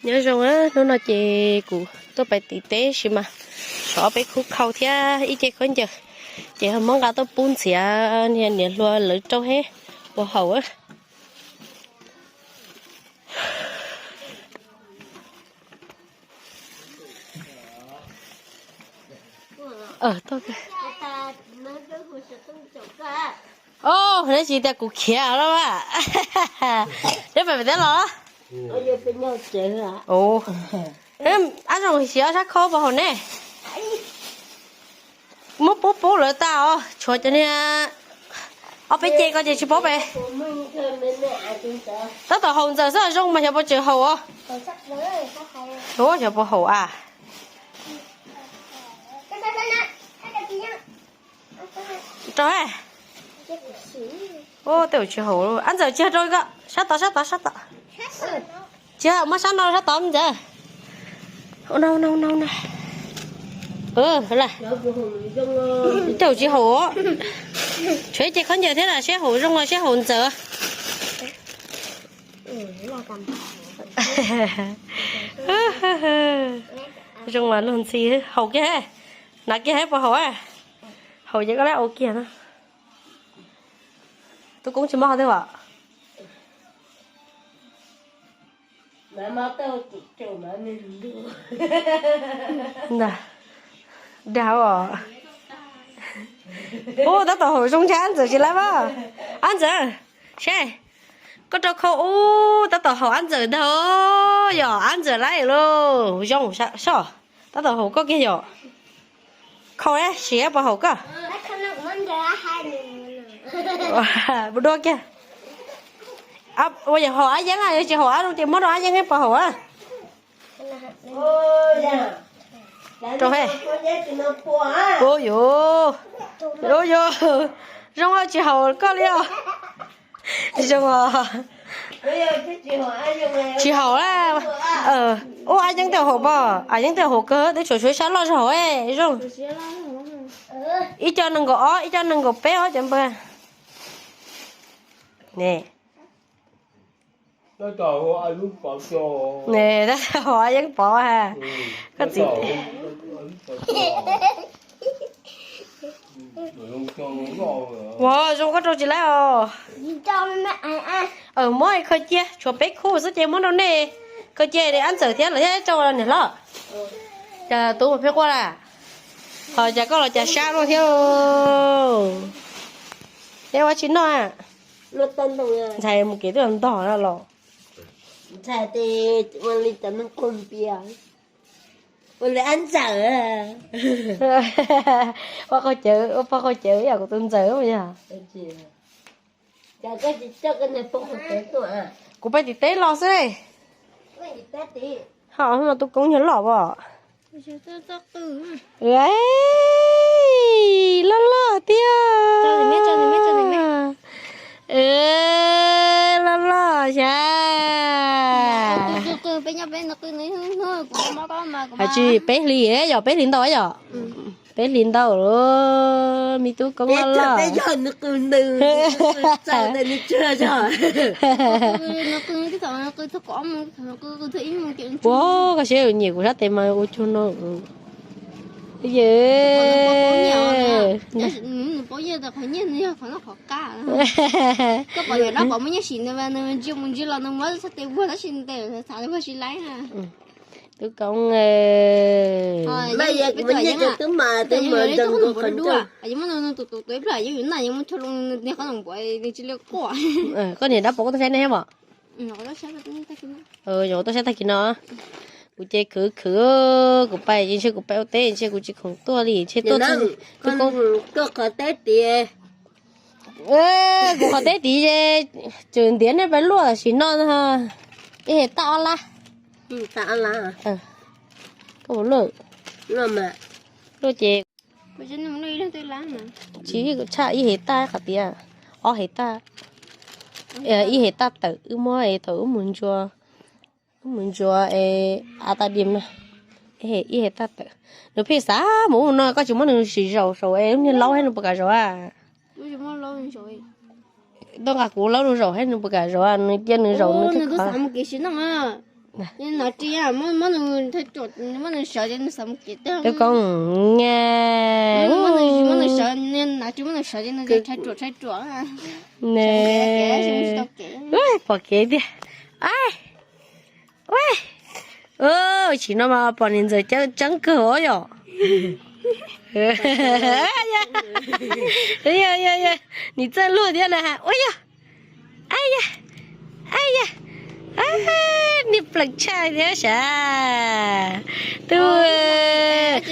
Nyob zoo, hnub no ces kuv tuaj pais tim teb sis mas tshuav ob peb khub khau thiab ib ce khaub ncaws, ces ho muab nqa tuaj pub ntxiv niam hluas lawv rau thiab puas haum. Neb tsis tias kuv khiav lawm, neb pem pem teb los? Ab zoo, siv ob sab khau puas haum ne? Muab pub pub lawv tas os, tshuav cov niag ob peb ce ko ces tsis paub pem. Tab tom haum ntxawm xwb zoo mas xyov puas tseem haum os. Xyov puas haum a. Rau he. Tej zaum tsis haum. Ab ntxawm tsis rau ko, sab tod sab tod sab tod. Tsis muab sab no sab tod ntxawm. Tej zaum tsis haum. Tshuav ib ce khaub ncaws thiab, seb haum zoo los seb haum ntxawm. Zoo mas luag ntxhi, haum kiag, hnav kiag saib puas haum. Haum ces koj lab ua kiag na. Tub Koob tsis mob qhov twg os? Dag os. Ub, tab tom haum zoo ntshai, ab ntxawm tsis lab as. Ab ntxawm, seb, koj rau khau ub, tab tom haum ab ntxawm ntag. Yog ab ntxawm lab lauj, zoo soj, tab tom haum koj kiag yom. Khau sim puas haum koj. Ua dua kiag. Ua yog haum ab yeeb, yog tsis haum ab zoo ces muab rau ab yeeb puas haum a. Rau he. Ua yuav, ua yuav, zoo tsis haum koj li os. Zoo os. Tsis haum. Ub, ab yeeb tej haum pom, ab yeeb tej haum kawg, twb tshuav tshuav ib sab loj zog haum zoo. Ib co nees nkaum ob, ib co nees nkaum peb os cov npawg. Ne, tab tom haum ab yeeb pov ha. Koj txiv. Ua zoo koj rau tsis lab os. Muab khaws cia, tshuav peb khub xwb ces muab rau nej khaws cia, ab ntxawm thiab lawv thiaj rau niam hlob. Cas tub mus pheej quaj lawm? Ho cas koj los cas sab luaj thiab. Neb ua tsis noj. Ntxhais mus kev twb los ntog no los. Ua li ab ntxawm. Ua pog qaug cawv, ua pog qaug cawv ib yam kuv tus ntxawm yog. Kuv pais tim teb los xwb. Ho hnub no Tub Koob yog loj as. Loj loj tiag. Loj loj xyab. Hais tsis peb hlis yog peb hlis ntau yom. Peb hlis ntau lawm, me Tub Koob loj loj. Puag koj siab nyiam kuv sab tes mas ua cuag no. Tub Koob, koj niam dab pov koj tuaj saib nej mos? Yog tuaj saib tag kis no. Kuv ces khwv khwv, kuv pais ces ntshe kuv pais ua teb ntshe kuv tsis khoom tuaj li ntshe tuaj. Kuv qhov teb tid, kuv qhov teb tid ces tseem ntiav nej pais luaj tam sim no. Ib hem taj ob lab. Koj puas luaj? Luaj ces tsis tshaj ib hem taj qhov tias, ob hem taj. Ib hem taj tawm wb muab es thaum wb mus ntsuas, wb mus ntsuas es a ta dim no, ib hem taj tawm. Nws pheej xav mus ub mus no, koj tsis muab nws sim zaum saum es lub niag laub thiab nws puas kam zaum a? Tuaj nqa kuv laub nws zaum thiab nws puas kam zaum a? Nws cia nws zaum nws thiaj kam. Nom ris muab nws sawv ces nws xav mus kev tag. Tub Koob, muab nws sawv, nom ris muab nws sawv ces nws rhais ruam rhais ruam. Pom kev tiag. Tsis no mas pom niam ntxawm tseeb kawg os yom. Nim txawj luag thiab na. Ua yog, a ya, a ya, niag plees tshaj thiab sav. Tub,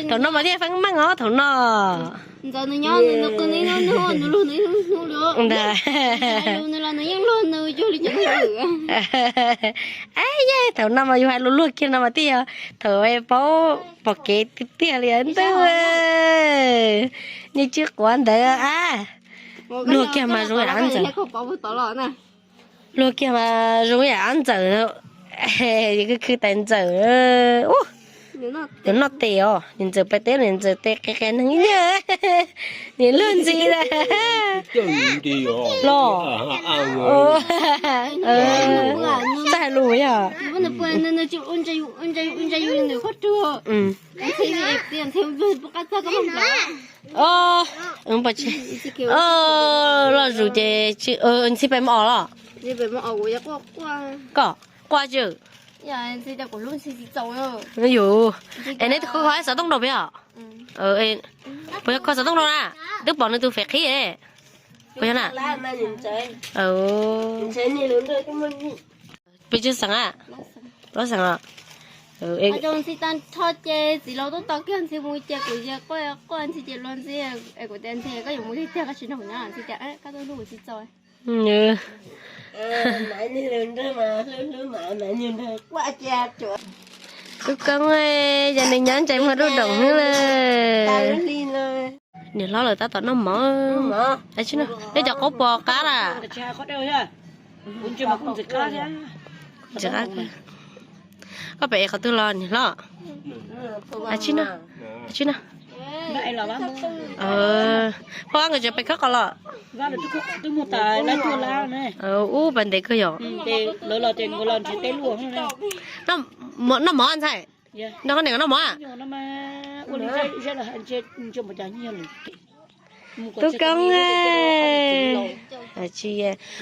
thaum no mas thiaj feeb meej os thaum no. Ntag. A ya, thaum no mas yus hais lus luag kiag no mas twb yog thaum paub pom kev tiag tiag li ntag. Niag tswv quav ntawd a. Luag kiag mas zoo yam ab ntxawm. Luag kiag mas zoo yam ab ntxawm. Khwv khwv tais ntxawm. Yuav noj tes os, niam ntxawm pais teb, niam ntxawm tes qe qe neeg nyuag. Niam luag ntxhi los. Txawj hais lus yog. Loj zus ces ntxhi pais mus os los. Koj quaj tsi. Yus, es neb twb kho xov tooj rau peb os? Puas yog kho xov tooj rau na? Twb pom nws tus fem qhib. Puas yog na? Pes tsawg xeem a? Plaub xeem os. Ces txiv laus tuaj tos kiag ntxhi mus ces kuv quaj quaj ntxhi ces luag ntxhi, kuv tias ntxhi koj yuav mus tiag tiag koj tsis nrog kuv nyob, ntxhi tias koj tuaj hlub kuv tsis txaus. Tub Koob, yog nws nyob ntsais muag dub doom xwb lawm. Niam hlob lawv tab tom noj mov. Neb cov qaub pos qab lawm. Koj pem qhov twg los niam hlob? Tsis no, tsis no. Poj nkawd tseem pem khawb qos los? Ub, pas ntev kawg yom. Noj mov ntxhais. Nrog koj niam noj mov. Tub Koob,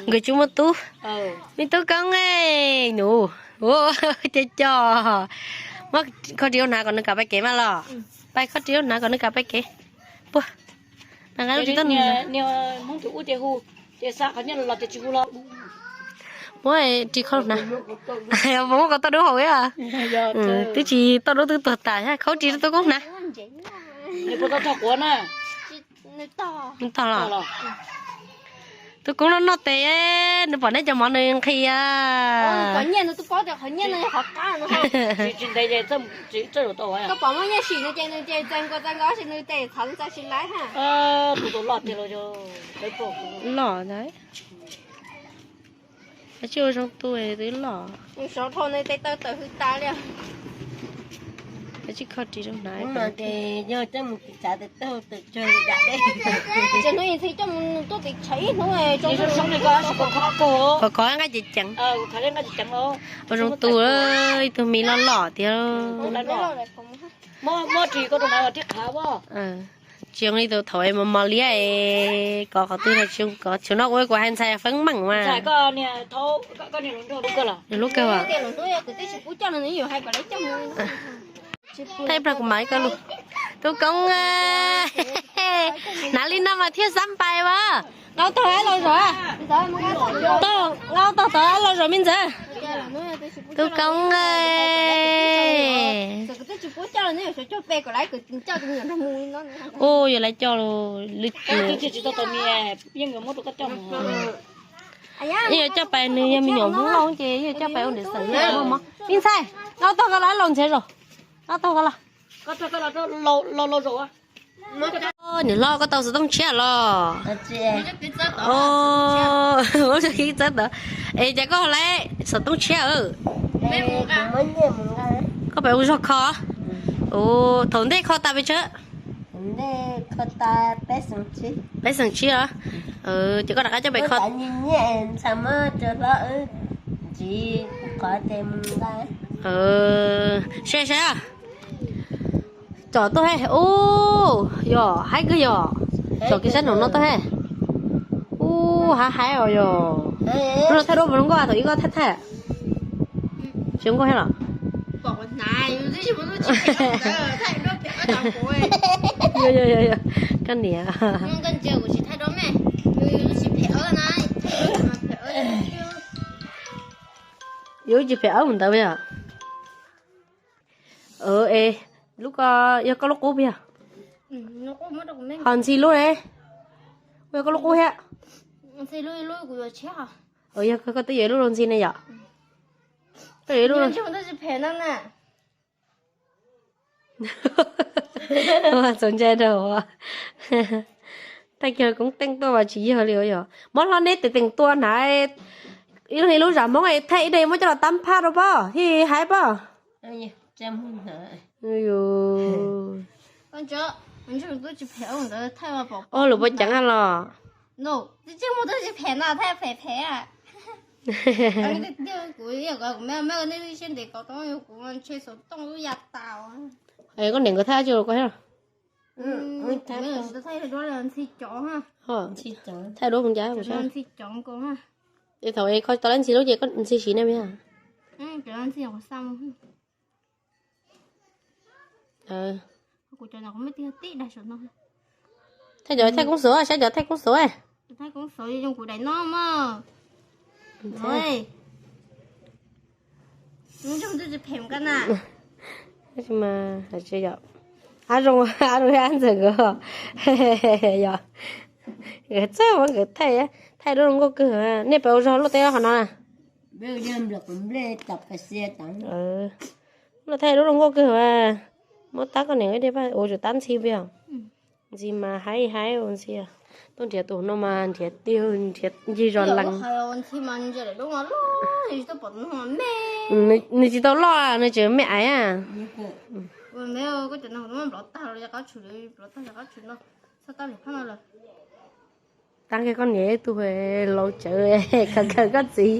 nkawd tsis muaj tub. Me Tub Koob, nus, cov cov, muab kho ris hnav kom nws kam pais kev mas los. Pais kho ris hnav kom nws kam pais kev. Puag, nqa tsis tau. Muab ris kho hnav. Muab koj toj dub hauv. Twb tsis toj dub twb tuag tas, kho ris rau Tub Koob hnav. Tog los. Tub Koob noj noj tes, nws pom neb cov mov nws nqhis. Loj ntag. Tsis ua zoo tu twb loj. Tsis kho ris zoo hnav. Khov khov nqaij ceev ceev. Ua zoo tu, ib tug me loj loj tiag. Tsis zoo li tus thaum es mos mos liab es kov qhov twg los tsis zoo kov. Thaum no kuv, kuv hais ntxhais feeb meej mas. Nws hlub kawg. Thaij ib pliag kuv mam ib koj lus. Tub Koob, hnav li no mas thiaj xab pais as. Nqa tog los zom, nqa tog tod los zom me ntxawg. Tub Koob, ua yuav lawv coj lawm. Yeej yuav coj pais, nws yog me nyuam Hmoob Lauj ces yeej yuav coj pais ua ntiam xeem mos mos. Me ntxhais, nqa tog koj los los ntxhias zom. Nqa tog koj los. Niam hlob, koj tau xov tooj tshiab los? Ib txawb tod. Es cas koj lawv xov tooj tshiab? Koj pais ua zog kho. Thaum ntej kho tas pes tsawg? Peb xeem tsib os. Ces koj rov qab coj pais kho. Ntxhais muab rau hlob wb ntxiv qhov ces mus nqa. Saib saib, tsom tuaj he. Ub, yog haib kawg yog. Tsom kiag sab nraum no tuaj he. Ub, haib haib os yog. Lub no thaij duab puas zoo nkauj, thaum ub koj thaij thaij. Tsis zoo nkauj thiab los? Yog yog yog, koj niam. Yuav tsis phem awb mus ntawd yog. Es lub ko yog koj lub qub puas yog? Ho ntxhi lub ne, yog koj lub qub thiab. Yog koj twb yuav ib lub rau ntxhi ne yom? Koj yuav ib lub. Txaus ntshai rau. Thaij kiag koob teej tuaj mas tsis yog li yog. Muab hlob neb tes teem tua hnav ib leeg ib lub zam Hmoob es thaij ib daim muab coj los tab phaj rau pob, hib haib pob. Ub, lwm pua ceev los? Koj niam nkawd thaij tsis rau koj thiab? Thaij duab mus cas? Es thaum es koj tau lab ntxhi lub ces koj ntxhi siv ne mas. Thaij cov thaij koob xov, saib cov thaij koob xov. Av zoo, av zoo, av ntxawm nkawd, yog nkawd txawj mas nkawd thaij, thaij duab zoo nkauj kawg. Nej puas ua zog luaj teb qhov no na? Luaj thaij duab zoo nkauj kawg, muab tab koj niam ib daim paj ua tsuas tab ntxhi peb os. Ntxhi mas haib haib ua ntxhi. Tuaj nrhiav tus no mas nrhiav tiag, nrhiav ncig zos lees. Nws tsis tau loj, nws tseem me aiv. Tab kiag koj niam ib tug laus cawv khaws khaws koj txiv.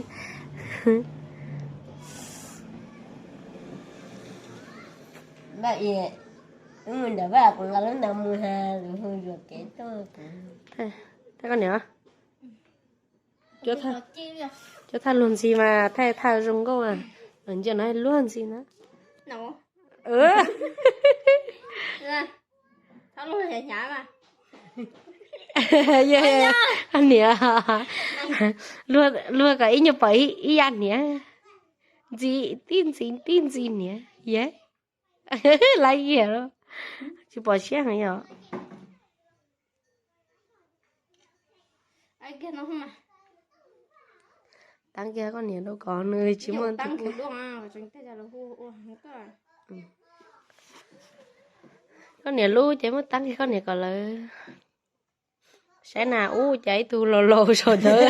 Thaij koj niam. Cov thaij luag ntxhi mas thaij thaij zoo nkauj, ntsia no luag ntxhi na. Niam, luag kom ib nyuag pom ib yam niam, ntxhi tib ntxhi tib ntxhi niam, yog lab yiag, tsis pom siab heev yom. Tab kiag koj niam rau kom nws tsis muaj. Koj niam lub ces muab tab kiag koj niam kom lawv saib na. Ub, cas ib tug laus laus saum ntawd.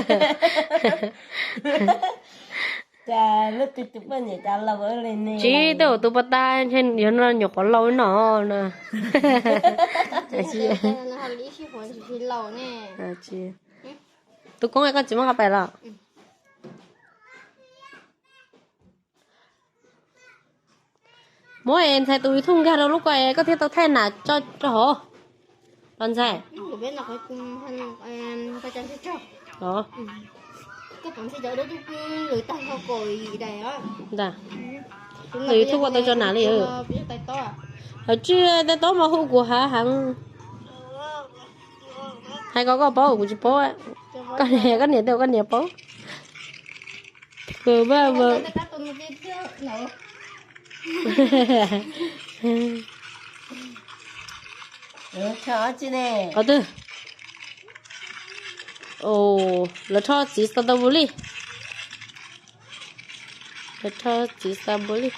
Tsis, tej zaum tus puas tas ntshe yog no nyuam qhuav laus no na. Tus koob es koj tsis muab qhov pais los? Muab es ntxhais tus YouTube nkag rau lub ko es koj thiaj tau thaij nam tso rau hauv los ntxhais. Los, tus YouTube ua tau tso nam li. Hauv tsis, tais tob mas hu kuv hav heev. Hais kom koj paub kuv tsis paub. Koj niam, koj niam tej koj niam paub. Qhov twg? Lawv rho txiv strawberry li. Lawv rho txiv strawberry li.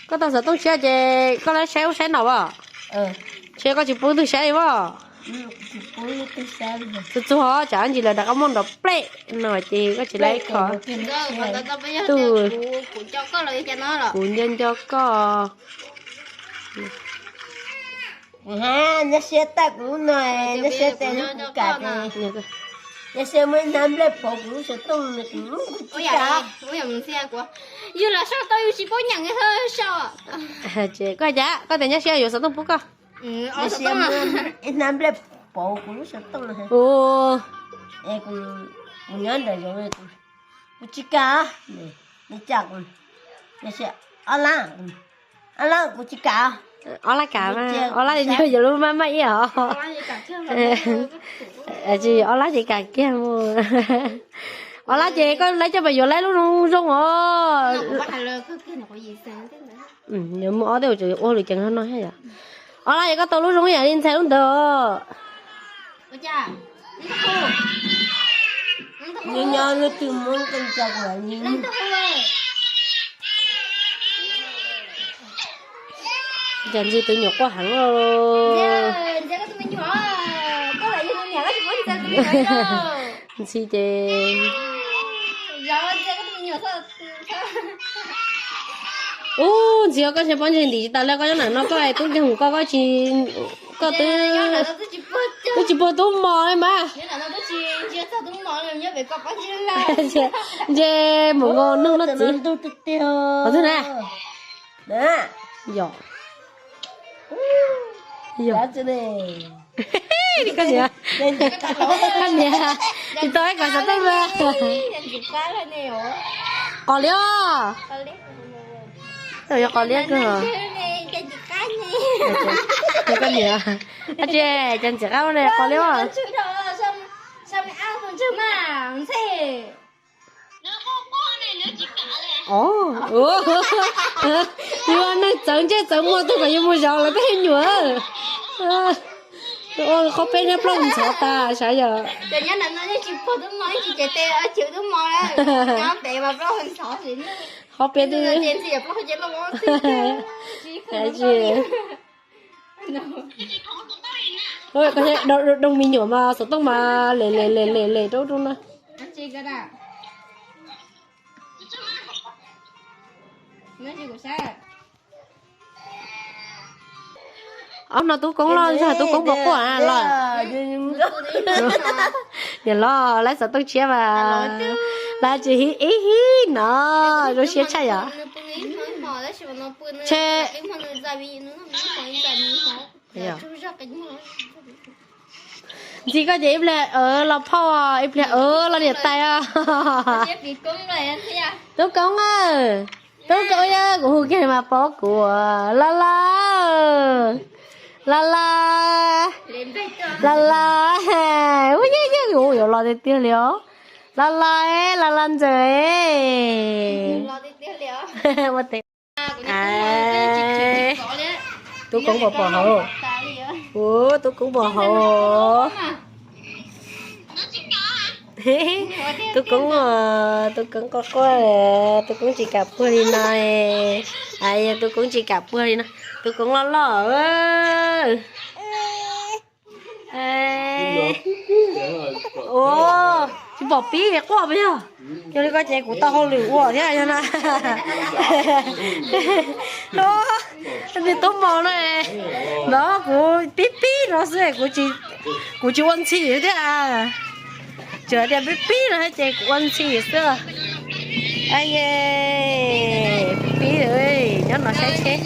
Koj tau xov tooj tshiab ces koj lab saib ub saib no as. Ntshe koj tsis pub twg saib as. Txog txog tsam ntsis lawv rov qab muab nrov plej no ces koj tsis lab ib qho. Kuv nco nco koj. Nyob siab tag kuv no, nyob siab tag kuv kam. Yog sia muaj ib hnab nplej pauv kuv lub xov tooj no kuv tsis kam. Yus los sau tau yus tsis paub nyeem sau. Koj cas koj tias nyab sia yuav xov tooj pub koj. Ib hnab nplej pauv kuv lub xov tooj no. Kuv nyob nram zoov, kuv tsis kam. Nws cas, ob lab, ob lab kuv tsis kam. Ob lab kam, ob lab yog lub maj maj ib os. Tsis, ob lab ces kam kiag mus. Ob lab ces koj laib coj pes yuav laib lub zoo zoo os. Yuav muaj ob tug tseem ua lus ceev no yom. Ob lab ces koj tau lub zoo yam li ntxhais lub ntawd os. Nyob nyob lub twg muab koj tso kuv li. Cas ntxhi tus nyuam quaj heev os. Ntxhi ces, ub, ntxhi, koj ntshe pob ntseg ntim tsis tau li, koj nyob nram no koj tub nkeeg mus koj, koj tsis, koj twb, twb tsis puag tub mos li mas. Ntshe mus nkaus neeg noj txiv. Qhov twg na? Yog, yog. Koj niam, koj niam, tsis tau ib kom xov tooj na. Qos liab os. Yog qos liab kawg. Koj niam, tsis, cas ntxim qab ne, qos liab os. Ua neeg txawv ntsej txawv muag tuaj kom yuav mus zov lawv tej me nyuam. Ua qhob peb niag plaub ntxhov tas sav yom. Qhob peb twb, doo me nyuam mas xov tooj mas lem lem lem lem lem rau rau na. Ob no tub koob los ntshe tub koob puas quaj los? Niam los laib xov tooj tshiab mas, lawv tsis hib ib hib no, zoo siab tshaj yom. Ntshe ntxhi koj ces ib pliag los phauj, ib pliag los niam tais os. Tub koob, tub koob, kuv hu kiag mas paub kuv. Laj laj, laj laj, laj laj, ua yog yog kuv yuav los tiag tiag li os. Laj laj, laj laj ntxawm. Tub koob pom pom hauv. Ua tub koob pom hauv. Tub koob, tub koob quaj quaj, tub koob tsis kam puag li no. Yog tub koob tsis kam puag li no, tub koob loj loj. Tsis pom pib quaj puas yog? Yog li koj ces kuv tau hauj lwm ua thiab yog na. Tub mos no, ntawd kuv pib pib no xwb, kuv tsis ua ntxhi thiab. Tsuas tias pib pib no ces kuv ua ntxhi xwb. Aye, pib pib, nyob no saib tsheb,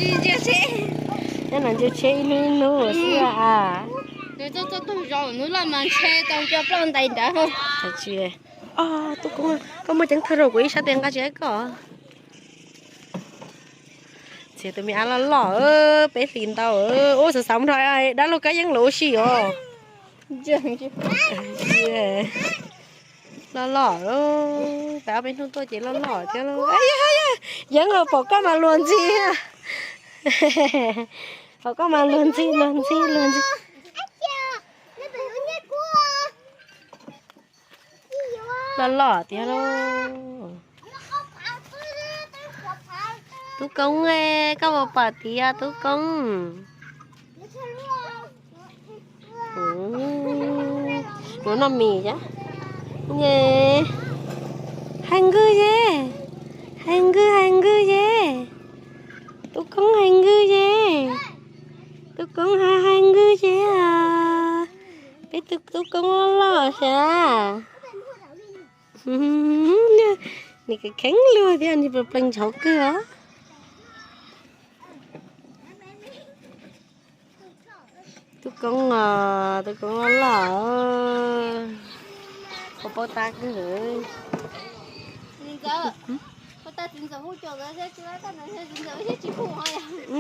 nyob no ntsia tsheb ib hnub ib hnub xwb a. Tub koob, koj muaj ceev thawj rau kuv ib sab tes nqa tsis koj. Txiav tus me ab loj loj, peb hlis ntau. Ub, xav xav mus dhau dab laug Kab Yeeb los ua si os. Loj loj, peb ob peb hnub tuaj ces loj loj thiab lauj. Yeeb, pom koj mas luag ntxhi. Pom koj mas luag ntxhi, luag ntxhi, luag ntxhi. Loj loj tiag lauj. Tub koob, koj puas pom tias tub koob? Kuv noj mis. Hais nkws ye, hais nkws, hais nkws ye. Tub koob hais nkws ye. Tub koob hais, hais nkws ye. Peb tub koob loj loj sav. Nws kheev luag thiab, nws plees ntshauv kawg os. Tub koob os, tub koob loj loj. Paub tab kawg. Txiv ntxawm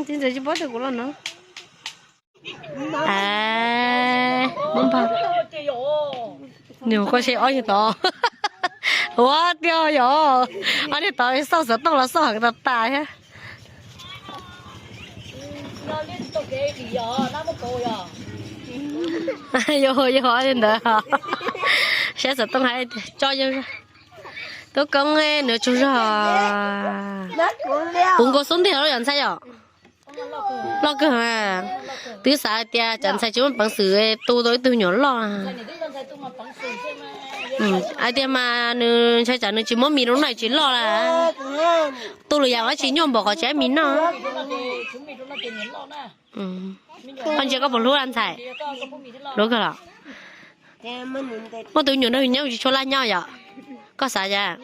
tsis paub tias kuv los no. Muab npog. Nws koj seb ob niag tod. Ua tiag yog ob niag tod xauj xov tooj los xauj heev tas tas thiab. Yog yog ob niag ntawd. Saib xov tooj hais tso yawg. Tub koob nws tsaug zog. Puv nkaus xub ntiag los yog ntxhais yom. Loj kawg. Twb xav hais tias cov ntxhais tsis muaj peev xwm tu tau ib tug nyuam loj. Hais tias mas nws ntshai tsam nws tsis muab mis rau noj tsis loj lawm. Tu lwm yam los tsis nyuaj npaum qhov tsis muab mis noj. Koj ntsia koj puas hlub ntxhais? Hlub kawg los? Muaj tus nyuam nrog yus nyob tsis tshua laj nyob yom? Koj xav cas?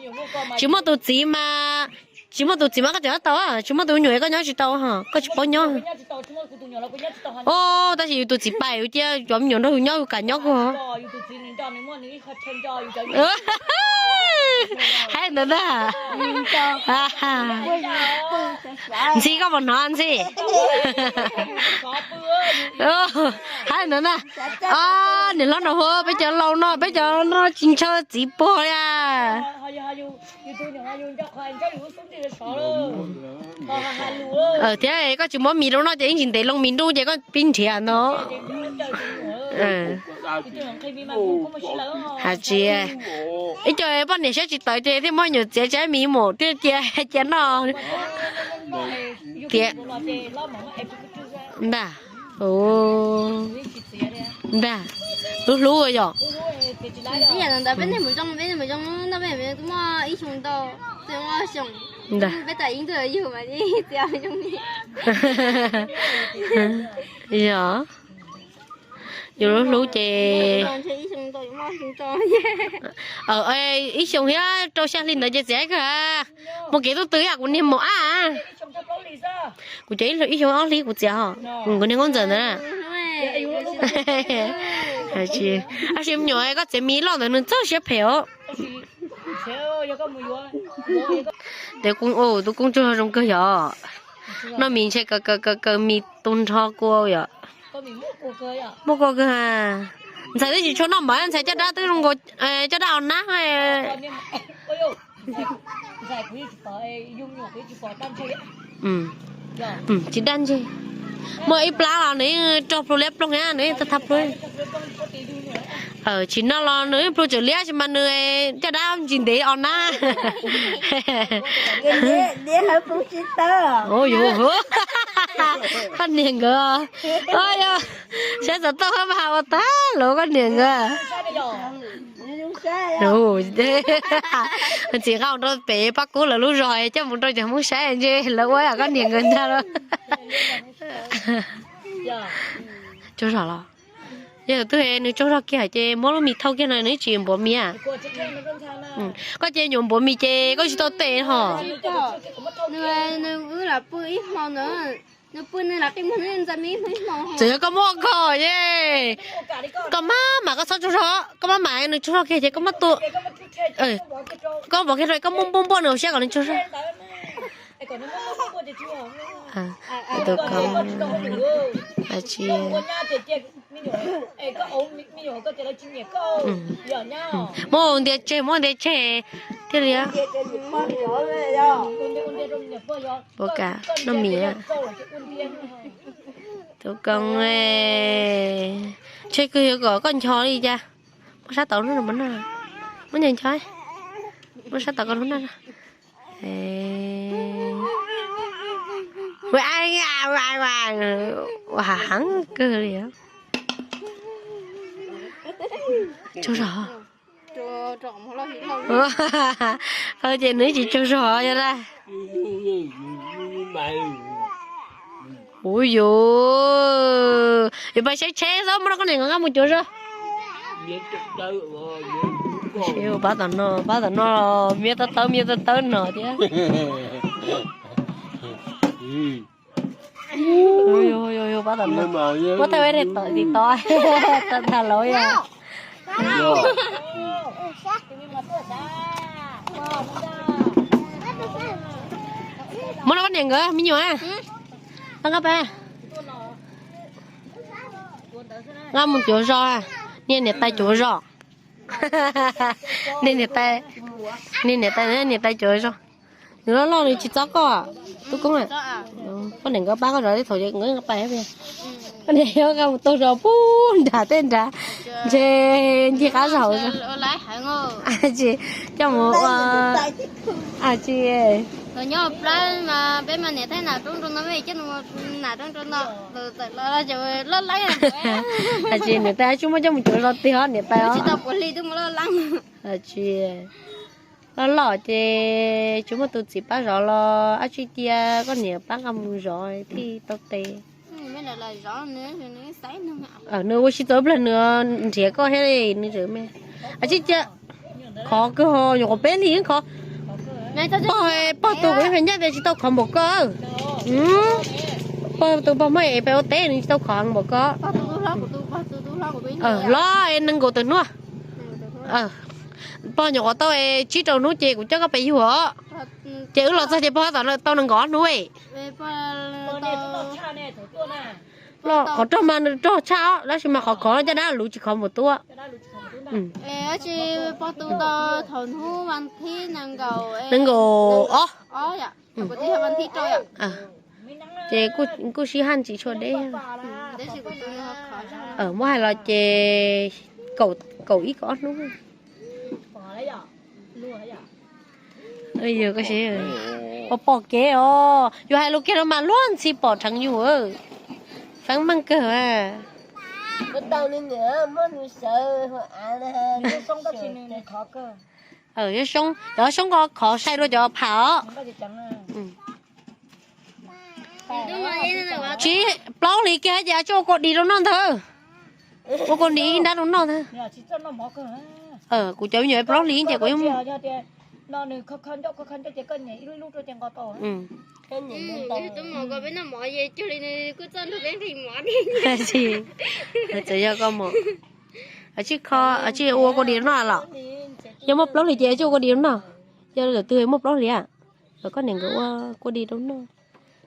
Tsis muaj tus txiv mas, tsis muaj tus txiv mas koj tseem tau, tsis muaj tus nyuam koj nyob tsis tau, koj tsis paub nyob. Tab sis yus tus txiv pais yus cia cov me nyuam nrog yus nyob yus kam nyob kawg. Hais ntawd ntag. Ntxhi koj puas hnov Ntxhi? Hais ntawd ntag. Niam hlob nraug huv, peb cov laus no peb cov no tsis ntshaw txiv puag li. Thiab koj tsis muab mis rau noj ces ib ntsis ntev loo mis nruj ces koj pib nrhiav ntag. Has tsis, ib co poj niam siab tsis tawv ces thiaj muab nyuam txiav tsab mis mus thiaj cia cia noj. Tiag ntag. Ntag, hlub hlub yom. Ntawd peb mus zoo, peb mus zoo no peb muaj ib xyoo ntau, ntawd peb tas ib ntuj yug mas txiav zoo li. Yog yus lub hlub ces ib xyoo thiab rau xya hli ntawd ces txiav kawg. Mus kev tuj twg yam kuv niag maum ab. Kuv cov ib xyoo ob hli kuv txiav os. Kuv niag nkauj ntxawm ntawd na. Tab sis me nyuam koj txiav mis loj ntawd nws txawj siab phem os. Tes kuv, tus kuj tsaug zoo kawg yom. Noj mis ntshe kaw kaw kaw mis tu nrho kua yom. Muaj kua kawg. Ntxhais twb tsis tshua noj mov, ntxhais caj dab twb zoo nkaus caj dab o nab. Tsis daj ntseg. Muaj ib plab los nws rog plhu liab ploog, nws thab plhu. Tsis noj los nws plhu tseem liab, tsis mas nws caj dab ntsis ntev o nab. Koj niag nkawd, saib xov tooj mas ua tag lawm koj niag nkawd. Txiv nqa mus rau pem Paj Kub lawv lub zos coj mus rau cov Hmoob saib ntshe lawv ua koj niag nkawd ntag lauj. Tsaug zog los? Yog tus twg nws tsaug zog kiag ces muab lub mis thauj kiag no nws tsis npuav mis. Koj ces nyuam npuav mis ces koj tsis tau tes hos. Txawm yog koj muaj koj ye, koj maj mam koj txhob tsaug zog, koj maj mam nws tsaug zog kiag ces koj muab tua, koj npuav kiag rau koj muab npuaj npuaj nws hauv siab kom nws tsaug zog. Muab ntias tseg, muab ntias tseg thiaj li. Ua cas noj mis. Tus koob, ntshe kawg yuav kom koj ncho li cas. Muab sab tod lub no, muab ncho, muab sab tod koj lub no. Ua heev kawg li. Tsaug zog. Ces nws tsis tsaug zog yog lawm. Ua yus, yus pais saib tsheb xwb, muab rau koj niam nkawd nqa mus cuav zog. Pab tom no, pab tom no, miab tawb tawb miab tawb tawb no thiab. Pab tom no, muab tawb ib tawm tim tod, tawm ntag lauj yog. Muab rau koj niam nkawd me nyuam. Tau nqa pab. Nqa mus cuav zos, niam niam tais cuav zos. Niam niam tais, niam niam tais, niam tais cuav zos. Nws loj loj nws tsis txob koj, tub koob. Koj niam nkawd pab koj zov thaum nkawd nqa pais. Koj niam yuav nqa mus tau zos pub nram tej nrad, ntshe ncig qab zog. Tsis coj mus ua, tsis. Tsis niam tais tsis muab coj mus cuav zos tiag niam tais os. Tsis loj loj ces tsis muaj tus txiv pab zov los ab tsi cia koj niam pab nqa mus zov thiaj tau tes. Nws ua tsis tau ib pliag nws nrhiav koj thiab li nws tseem me. Ab tsi cia khov kawg, nyuam qhuav peb hlis khov. Pog, pog tus kuv ib pliag ncaj tias tsis tau khov npaum koj. Pog tus pog muaj es peb ua teb nws tsis tau khov npaum koj. Los es nees nkaum tawm hnub. Pog nyuam qhuav tau tsib rau hnub ces kuv coj koj pem yug os. Ces wb los txog ces pog tom tau nees nkaum ob hnub. Los qhov rog mas nws rog tshaj os, tab sis mas qhov khov caj dab luv tsis khov npaum tuaj. Nees nkaum ob. Ces kuj sib haj ntsis tshua deb. Muab hais los ces kaum ib kaum ob hnub. Pom kev os, yus hais lus kiag no mas luag ntxhi pom rheev yus. Feeb meej kawg. Yog Soob, cov Soob ko khov sai dua cov pham os. Tsib plaub hlis kiag ces tsuas ua kua dis rau noj ntag. Ua kua dis ib nrab rau noj ntag. Kuv cov me nyuam plaub hlis ces kuv yeej txawm yog koj mus, tsis kho, tsis ua kua dis rau noj los? Yog muaj plaub hlis ces tsuas ua kua dis rau noj. Yog lawm twg muaj plaub hlis, koj niam nkawd ua kua dis rau noj.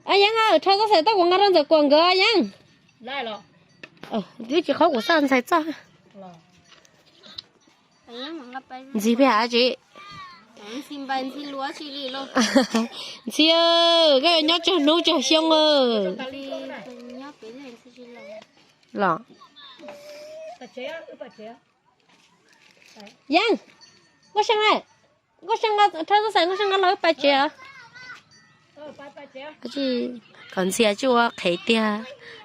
Yeeb, rho txoj xaim tuaj kuv nqa rau Ntxawm Kuam nkawd, Yeeb. Twb tsis qhov kuv xaj ntxhais txoj. Ntxhi peb hais tsis? Ntxhi, koj yuav nyob tsawg hnub tsawg xyoo? Los, Yeeb, Nkauj See, Nkauj See, rho txoj xaim, Nkauj See nqa los wb pais tsev os. Kom Ntxhi tsis ua qhev tiag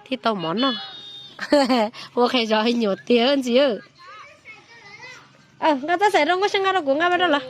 thiaj tau mov noj. Ua qhev zov nyuam tiag Ntxhi. Nqa txoj xaim rau, Nkauj See nqa rau, kuv nqa rau los.